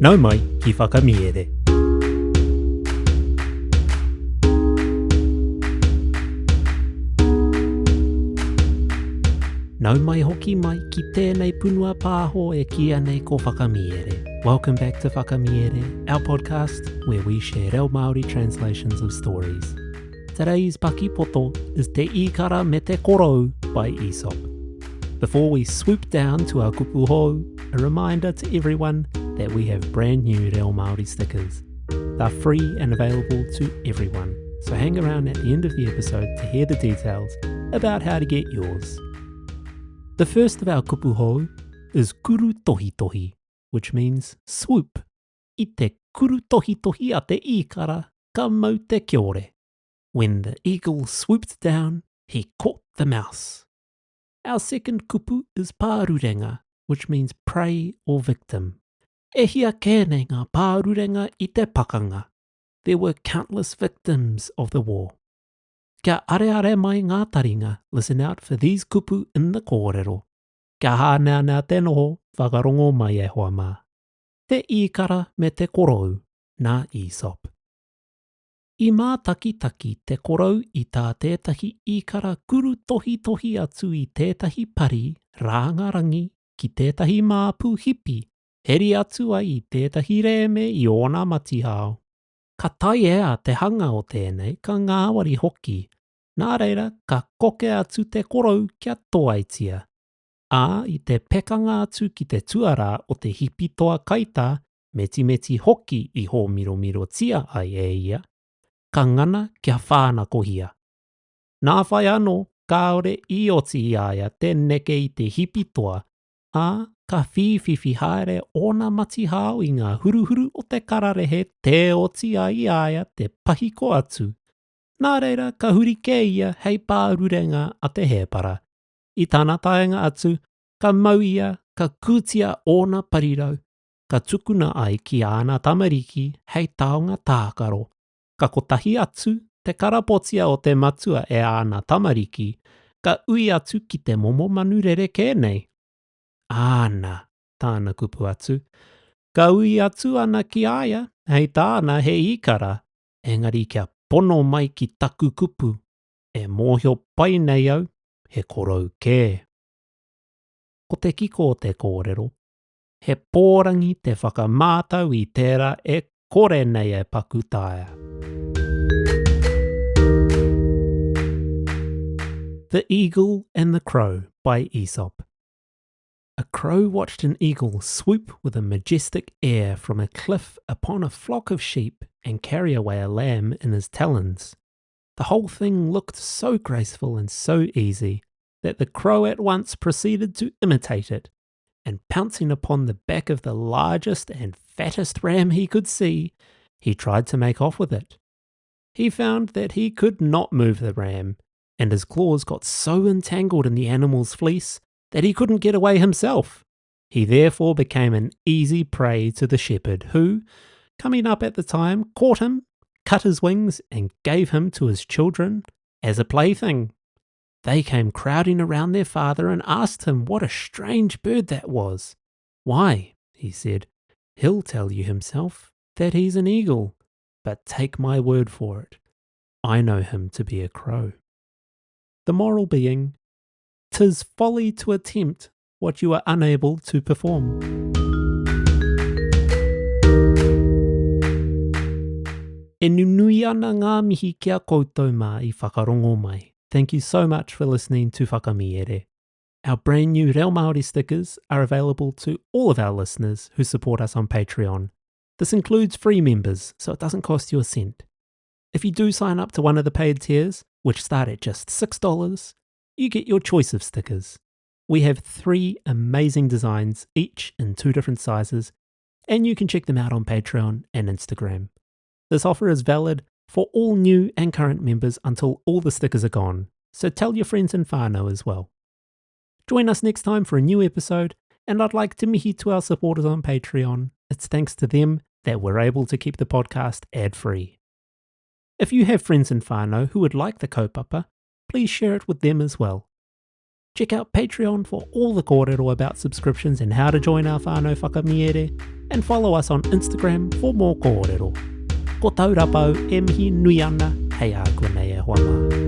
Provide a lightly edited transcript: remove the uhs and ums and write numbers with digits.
Nau mai ki Whakamiere. Nau mai hoki mai ki tēnei punua pāho e kīia nei ko Whakamiere. Welcome back to Whakamiere, our podcast where we share reo Māori translations of stories. Today's pakipoto is Te Īkara me te Korou by Aesop. Before we swoop down to our kupu hou, a reminder to everyone that we have brand new Reo Māori stickers. They're free and available to everyone, so hang around at the end of the episode to hear the details about how to get yours. The first of our kupu hou is kuru tohi tohi, which means swoop. I te kuru tohitohi a te īkara, ka mau te kiore. When the eagle swooped down, he caught the mouse. Our second kupu is pārurenga, which means prey or victim. E hia kē nei ngā pārurenga i te pakanga. There were countless victims of the war. Kia areare mai ngā taringa, listen out for these kupu in the kōrero. Kia hāneanea te noho, whakarongo mai e hoa mā. Te Īkara me te Korou, nā Aesop. I mātakitaki te korou i tā tētahi īkara kuru tohitohi atu i tētahi pari rāngarangi ki tētahi māpu hipi heri atu ai i tētahi rēme i ōna matihao. Ka taiea te hanga o tēnei, ka ngāwari hoki, nā reira ka koke atu te korou kia toaitia. Ā, i te pekanga atu ki te tuarā o te hipi toa kaitā metimeti hoki i hōmiromirotia ai e ia, ka ngana kia whānakohia. Nā whai anō, kāore i oti i a ia te neke i te hipi toa, ā, ka whīwhiwhi haere ōna matihao i ngā huruhuru o te kararehe tē oti ai i a ia te pahiko atu, nā reira ka huri kē ia hei pārurenga a te hēpara. I tana taenga atu, ka mau ia, ka kūtia ōna parirau, ka tukuna ai ki āna tamariki hei taonga tākaro. Ka kotahi atu te karapotia o te matua e āna tamariki, ka ui atu ki te momo manu rerekē nei. Āna, tāna kupu atu. Ka ui atu ana ki a ia, hei tāna he īkara, engari kia pono mai ki taku kupu, e mōhio pai nei au, he korou kē. Ko te kiko o te kōrero, he pōrangi te whakamātau i tērā e kore nei e paku taea. The Eagle and the Crow by Aesop A crow watched an eagle swoop with a majestic air from a cliff upon a flock of sheep and carry away a lamb in his talons. The whole thing looked so graceful and so easy that the crow at once proceeded to imitate it, and pouncing upon the back of the largest and fattest ram he could see, he tried to make off with it. He found that he could not move the ram, and his claws got so entangled in the animal's fleece that he couldn't get away himself. He therefore became an easy prey to the shepherd, who, coming up at the time, caught him, cut his wings, and gave him to his children as a plaything. They came crowding around their father and asked him what a strange bird that was. Why, he said, he'll tell you himself that he's an eagle, but take my word for it, I know him to be a crow. The moral being, tis folly to attempt what you are unable to perform. E nunui ana ngā mihi ki a koutou mā i whakarongo mai. Thank you so much for listening to Whakamiere. Our brand new Reo Māori stickers are available to all of our listeners who support us on Patreon. This includes free members, so it doesn't cost you a cent. If you do sign up to one of the paid tiers, which start at just $6, you get your choice of stickers. We have three amazing designs, each in two different sizes, and you can check them out on Patreon and Instagram. This offer is valid for all new and current members until all the stickers are gone, so tell your friends and whānau as well. Join us next time for a new episode, and I'd like to mihi to our supporters on Patreon. It's thanks to them that we're able to keep the podcast ad-free. If you have friends and whānau who would like the kaupapa, please share it with them as well. Check out Patreon for all the kōrero about subscriptions and how to join our whānau whakamiere. And follow us on Instagram for more kōrero. Ko Taurapa au e mihi nui ana hei a koe nei e hoa mā.